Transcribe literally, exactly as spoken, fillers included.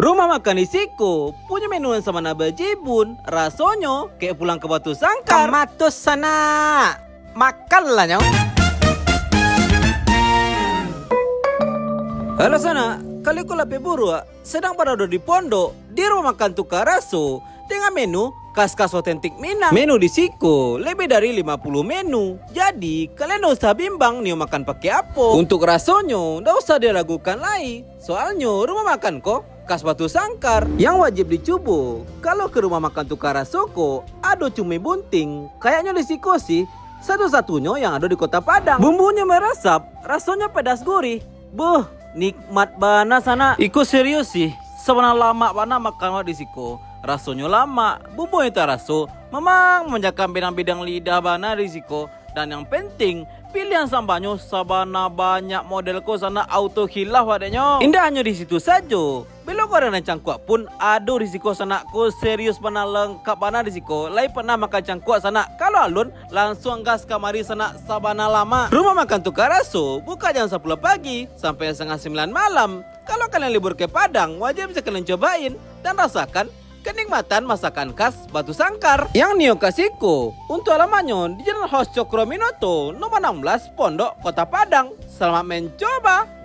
Rumah makan di siko punyo menu nan sabana bajibun, rasonyo kek pulang ka Batu Sangkar. Kamatus sanak, makanlah nyo. Halo sanak, kalau iko lapeh buruak, sadang barado di pondok, di rumah makan Tukar Raso, dengan menu khas-khas otentik Minang. Menu di siko lebih dari lima puluh menu. Jadi, kalian ndak usah bimbang nio makan pakai apo. Untuk rasonyo, ndak usah diragukan lai. Soalnyo, rumah makan ko khas Batu Sangkar. Yang wajib dicubo, kalau ke rumah makan Tukar Raso ko, ado cumi bunting. Kayaknyo di siko sih, satu-satunyo yang ado di Kota Padang. Bumbunyo marasap, rasonyo pedas gurih. Beuh, nikmat bana sanak. Iko serius sih, sabana lamak bana makan wak di siko. Rasonyo lamak, bumbunyo taraso, mamang manjakan bidang-bidang lidah bana di siko. Dan yang penting, pilihan sambahnyo sabana banyak model ko sanak, auto khilaf adeknyo. Indak hanyo di situ sajo, bilo goreng nan cangkuak pun ado di siko sanak ko, serius bana, lengkap bana di siko. Lai pernah makan cangkuak sanak? Kalau alun, langsuang gas kamari sanak, sabana lamak. Rumah makan Tukar Raso buka jam sapuluah pagi sampai satangah sambilan malam. Kalau kalian libur ke Padang, wajib bisa kalian cobain dan rasakan kenikmatan masakan khas Batu Sangkar. Yang nio ka siko, untuk alamatnyo di Jalan Hos Cokroaminoto, nomor anam belas, Pondok, Kota Padang. Selamat mencoba.